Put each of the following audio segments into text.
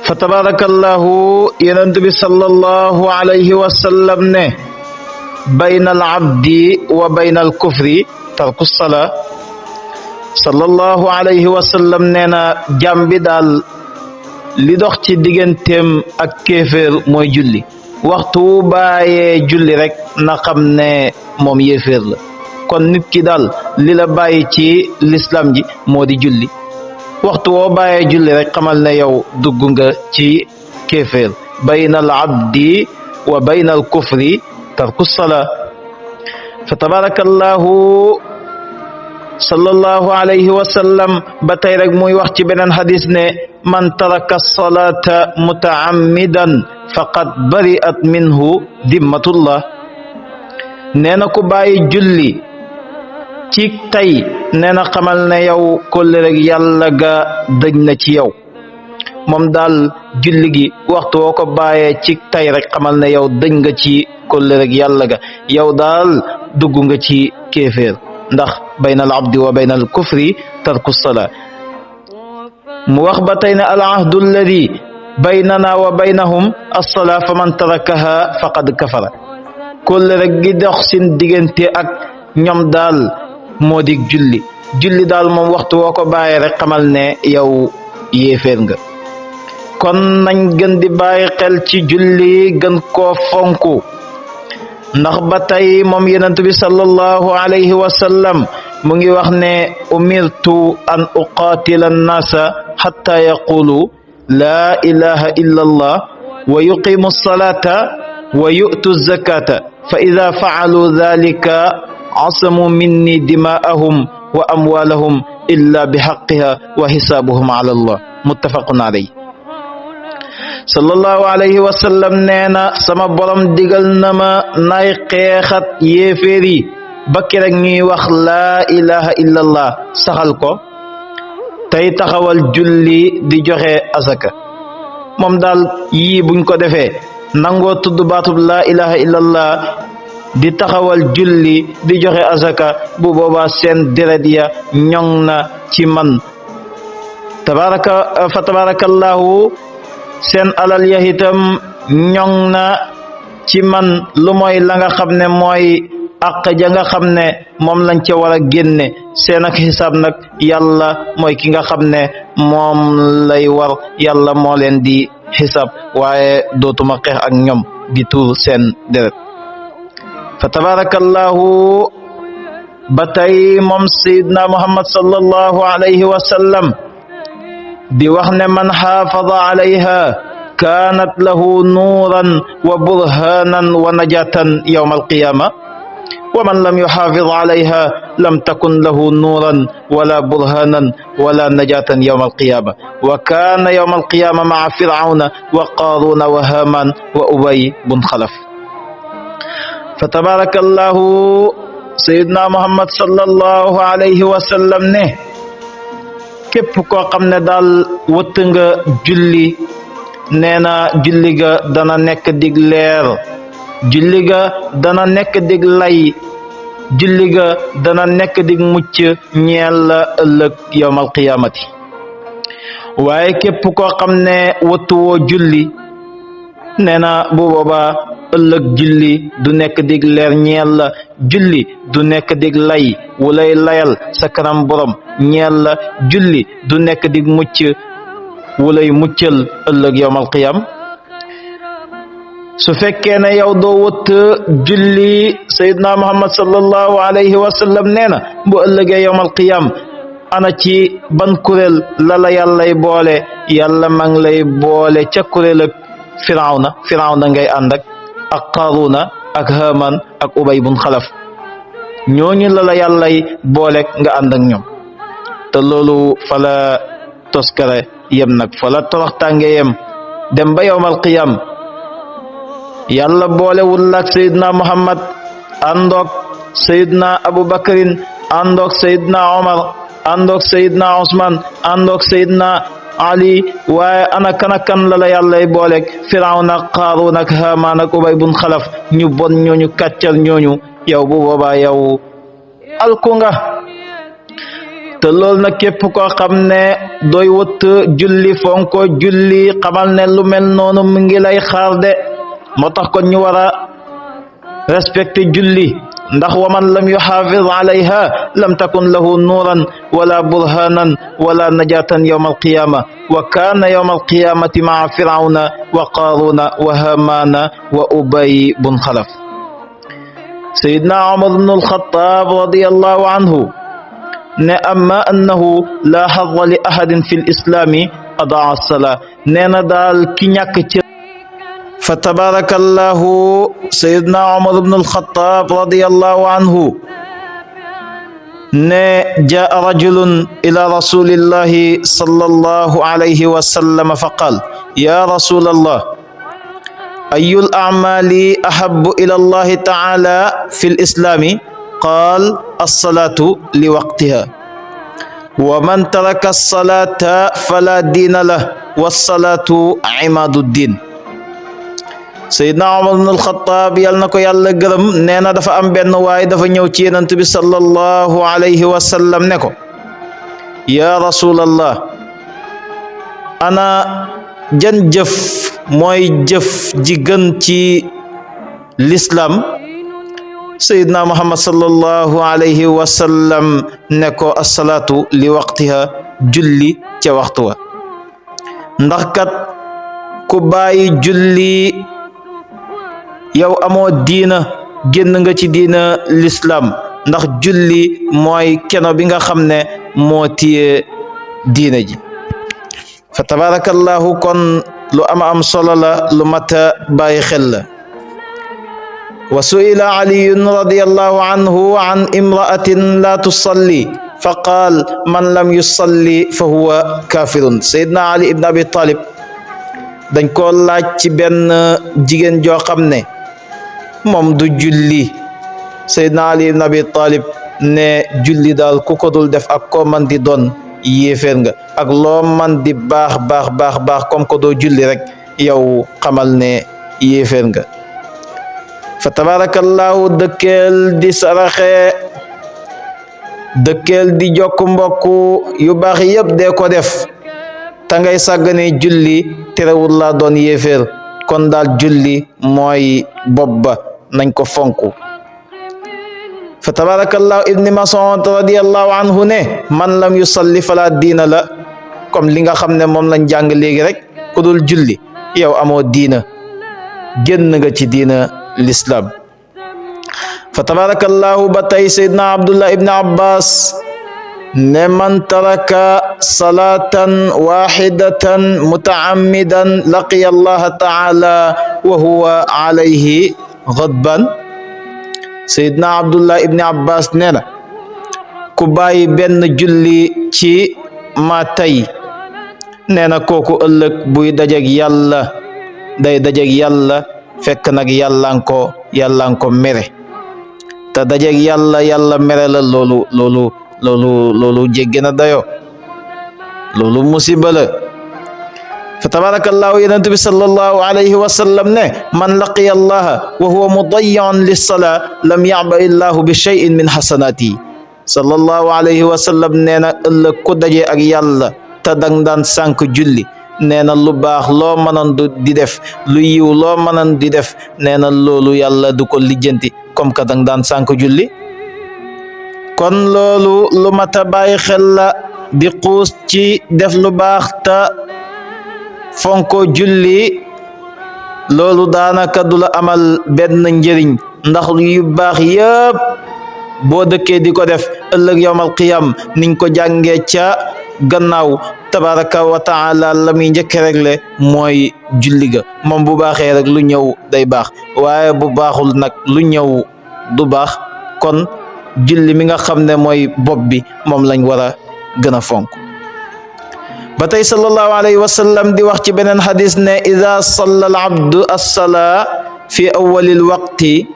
fa tabarakallahu yonent bi sallallahu alayhi wa sallam ne bayna al abdi wa bayna al kufri tarku salaa sallallahu alayhi wa sallam nee na jàmm bi daal li dox ci digganteem ak kéeféer mooy julli waxtu wu bàyyee julli rek na xam ne moom yéeféer la kon nit ki daal li la bàyyi ci l'islam ji moo di julli waxtu woo bàyyee julli rek xamal ne yow dugg nga ci kéeféer bayna al abdi wa bayna al kufri tarku salaa fa tabarakallahu sallallahu alayhi wa sallam ba tey rek muy wax ci beneen xadis ne man taraka salata mutaammidan faqad bari'at minhu dimmatullah nee na ku bàyyi julli ci tey nee na xamal ne yow kóllëre rek yàlla ga dëj na ci yow moom daal julli gi waxtu woo ko bàyyee ci tey rek xamal ne yow dëj nga ci kóllëre rek yàlla ga yow daal dugg nga ci kéeféer ndax bayna al abdi wa bayna al kufri tarku salaa mu wax ba tey ne al ahdu alladi baynana wa baynahum as-salaa fa man tarakaha faqad kafara kóllëre rek gi dox seen diggante ak ñoom daal moo di julli daal moom waxtu woo ko bàyyee rek xamal ne yow yéeféer nga kon nañ gën di bàyyi xel ci julli gën koo fonku ndax ba tey moom yonent bi sallallahu alayhi wa sallam mu ngi wax ne umirtu an uqaatila annaasa hatta yaqulu laa ilaha illa allah wa yuqimu salata wa yu'tu zakata fa ida faalu dhalika asamu minni dimaa'ahum wa amwaalahum illa bi haqqiha wa hisaabuhum ala allah muttafaqun alayhi sallallahu alayhi wa sallam nee na sama borom digal na ma nay xeexat yéeféer yi ba keroog ñuy wax laa ilaha illallah saxal ko tey taxawal julli di joxe azaka moom daal yii buñ ko defee nangoo tudd baatub laa ilaha illallah di taxawal julli di joxe azaka bu boobaa seen deret ya ñoŋ na ci man fa tabarakallahu seen alal ya itam ñoŋ na ci man lu mooy la nga xam ne mooy àq ja nga xam ne moom lañ ca war a génne seen ak xisaab nag yàlla mooy ki nga xam ne moom lay war yàlla moo leen di xisaab waaye dootuma xeex ak ñoom di tuur seen deret fa tabarakallahu ba tey moom sayidna muhammad sallallahu alayhi wa sallam di wax ne man xaafada alayha kaanat lahu nuuran wa burhanan wa najatan yawma alqiyama wa man lam yuxaafid alayha lam takun lahu nuuran wala burhanan wala najatan yawma alqiyama wa kaana yawma alqiyama maa firawna wa qaaruna wa haman wa ubay bun xalaf fa tabarakallahu sayidna muhammad sallallahu alayhi wa sallam ne képp koo xam ne daal wëtt nga julli nee na julli ga dana nekk dig leer julli ga dana nekk dig lay julli ga dana nekk dig mucc ñeel la ëllëg yawmal qiyaamati waaye képp koo xam ne wëttuwoo julli nee na bu boobaa ëllëg julli du nekk dig leer ñeel la julli du nekk dig lay wulay layal sa kanam borom ñeel la julli du nekk dig mucc wulay muccal ëllëg yawmal qiyam su fekkee ne yow doo wëtt julli sayyidna muhammad sallallahu alayhi wa sallam nee na bu ëllëgee yawmal qiyam ana ci ban kuréel la yàllay boole yàlla ma ngi lay boole ca kuréel ak firawna ngay ànd ak qaaruna ak haman ak ubay bun xalaf ñooñu la yàllay boolek nga ànd ak ñoom te loolu fala toskare yem nag fala toroxtànge yem dem ba yawmal qiyam yàlla boolewul ak sayidna muhammad àndoog sayidna abubakarin àndoog sayidna omar àndoog sayidna usman àndoog sayidna ali waaye ana kan la yàllay booleeg firawna qaarun ak haman ak ubay bun xalaf ñu bon ñooñu kàccal ñooñu yow bu boobaa yow alku nga te lool na képp koo xam ne doy wut julli fonko julli xamal ne lu mel noonu mu ngi lay xaar de moo tax kon ñu war a respecté julli ndax wa man lam yuxaafid alayha lam takun lahu nuuran wala burhanan wala najatan yawma alqiyama wa kana yawma alqiyamati maa firawna wa qaruna wa hamana wa ubay bun xalaf. sayidna umar bn alxataab radiyallahu anhu ne amma annahu la xadda li ahadin fi lislaami adaa salaa nee na daal ki ñàkk ci fa tabarakallahu sayidna umar bn alxataab radiyallahu anhu ne jaa rajulun ila rasulillahi sallallahu alayhi wa sallam fa qaal ya rasulallah ayu al-a'maali ahabbu ila allahi taala fi lislaami qaal alsalaatu li waqtiha wa man taraka alsalata fala diina lah walsalaatu imaadu ddin. sayidna umar bn alxataab yal na ko yàlla gërëm nee na dafa am benn waay dafa ñëw ci yenant bi sallallahu alayhi wa sallam ne ko ya rasulallah ana jan jëf mooy jëf ji gën ci l'islam. sayidna muhammad sallallahu alayhi wa sallam ne ko assalaatu li waqtiha julli ca waxtu wa ndax kat ku bàyyi julli yow amoo diina génn nga ci diina l'islam ndax julli mooy keno bi nga xam ne moo tiye diina ji. fa tabarakallahu kon lu am solo la lu mata bàyyi xel la. wa su'ila aliyun radiyallahu anhu an imra'atin la tusalli fa qaal man lam yusalli fa huwa kafirun. sayidna ali ibn abi talib dañ ko laaj ci benn jigéen joo xam ne moom du julli. sayidna ali ibn abi talib ne julli daal ku ko dul def ak koo man di doon yéeféer nga ak loo man di baax comme ko doo julli rek yow xamal ne yéeféer nga. fa tabarakallahu dëkkeel di saraxe dëkkeel di jokk mbokk yu baax yëpp dee ko def ta ngay sàggane julli terewul laa doon yéeféer kon daal julli mooy bopp ba nañ ko fonku. fa tabarakallahu ibni mas'ud radiyallahu anhu ne man lam yusalli fala diina la comme li nga xam ne moom lañ jàng léegi rek ku dul julli yow amoo diina génn nga ci diina l'islam. fa tabarakallahu ba tey sayyidna abdullah ibn abbas ne man taraka salatan wahidatan mutaammidan laqiya allaha taala wa huwa alayhi ghadban. sayyidna abdullah ibn abbas nee na ku bàyyi benn julli ci ma tey nee na kooku ëllëg buy dajeg yàlla day dajeg yàlla fekk nag yàllan ko mere te dajeg yàlla mere la loolu jéggi na dayo loolu musiba la. fa tabarakallahu yonent bi sallallahu alayhi wa sallam ne man laqiya allaha wa huwa mudayyan lissalaa lam ya'ba illahu bi shay'in min hasanati. sallallahu alayhi wa sallam nee na ëllëg ku daje ak yàlla te dang daan sànk julli nee na lu baax loo mënoon di def lu yiw loo mënoon di def nee na loolu yàlla du ko lijjanti comme que dang daan sànk julli. kon loolu lu mata bàyyi xel la di xuus ci def lu baax te fonko julli loolu daanaka du la amal benn njëriñ ndax yu baax yëpp boo dëkkee di ko def ëllëg yawmal qiyam niñ ko jàngee ca gannaaw tabaraka wa taala la muy njëkk rek le mooy julli ga moom bu baaxee rek lu ñëw day baax waaye bu baaxul nag lu ñëw du baax. kon julli mi nga xam ne mooy bopp bi moom lañ war a gën a fonk. ba tey sallallahu alayhi wa sallam di wax ci beneen xadis ne ida salla al abdu as-salaa fi awwali al-waqti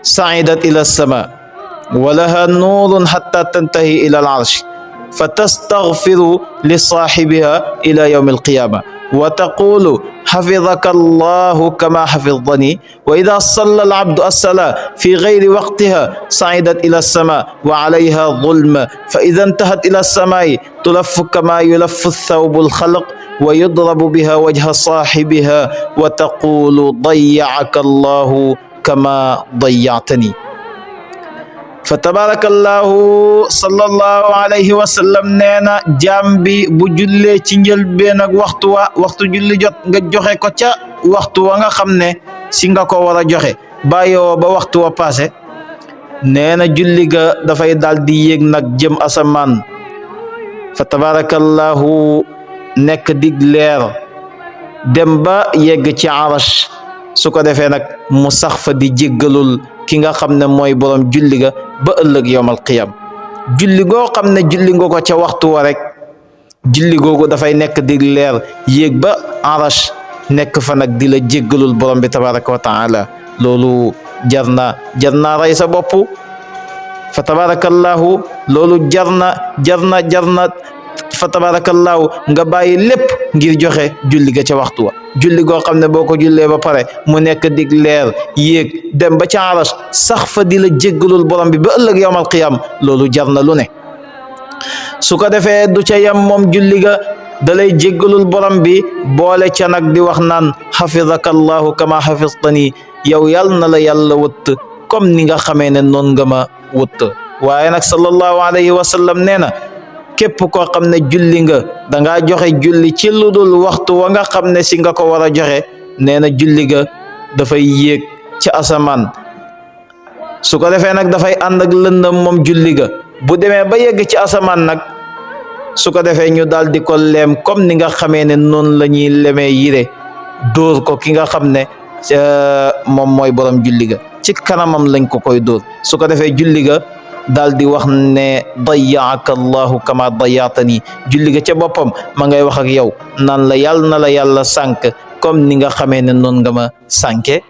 sa'idat ila as-samaa wa laha nuurun hatta tantahi ila al-arsh fa tastaghfiru li saahibiha ila yawm al-qiyaama وتقول حفظك الله كما حفظتني. وإذا صلى العبد الصلاة في غير وقتها صعدت إلى السماء وعليها ظلم، فإذا انتهت إلى السماء تلف كما يلف الثوب الخلق ويضرب بها وجه صاحبها وتقول ضيعك الله كما ضيعتني. فتبارك الله صلى الله عليه وسلم نينا جامبي بو جولé ci ñël ben ak waxtu julli jot nga joxe ko ca waxtu wa nga xamné si nga ko wara joxe bayo ba waxtu wa passé neena julli ga da fay daldi yegg nak jëm asaman. Fatabarakallahu nek dig leer dem ba yegg ci arash, su ko defé nak mu sax fa di jéggalul ki nga xamne moy borom julli ga ba ëllëg yowmal qiyam. julli go xamne julli nga ko ca waxtu wa rek julli gogo da fay nek dig leer yegg ba arash, nek fa nak di la jéggalul borom bi tabaraka wa taala. lolu jarna ray sa bop. fa tabarakallahu lolu jarna fa tabarakallahu nga bàyyi lépp ngir joxe julli ga ca waxtu wa. julli goo xam ne boo ko jullee ba pare mu nekk dig leer yéeg dem ba ca arash sax fa di la jéggalul borom bi ba ëllëg yawmal qiyam, loolu jar na lu ne. su ko defee du ca yam moom julli ga dalay jéggalul borom bi boole ca nag di wax naan xafidaka allahu kama xafistani, yow yàll na la yàlla wëtt comme ni nga xamee ne noon nga ma wëtt. waaye nag sallallahu alayhi wa sallam nee na képp koo xam ne julli nga dangaa joxe julli ci lu dul waxtu wa nga xam ne si nga ko war a joxe, nee na julli ga dafay yéeg ci asamaan. su ko defee nag dafay ànd ak lëndëm moom julli ga. bu demee ba yegg ci asamaan nag su ko defee ñu daal di ko leem comme ni nga xamee ne noonu la ñuy lemee yire, dóor ko ki nga xam ne moom mooy borom julli ga, ci kanamam lañ ko koy dóor. su ko defee julli ga daal di wax ne dayaaka allahu kama dayatani, julli ga ca boppam ma ngay wax ak yow naan la yàlla na la yàlla sànk comme ni nga xamee ne noonu nga ma sànke.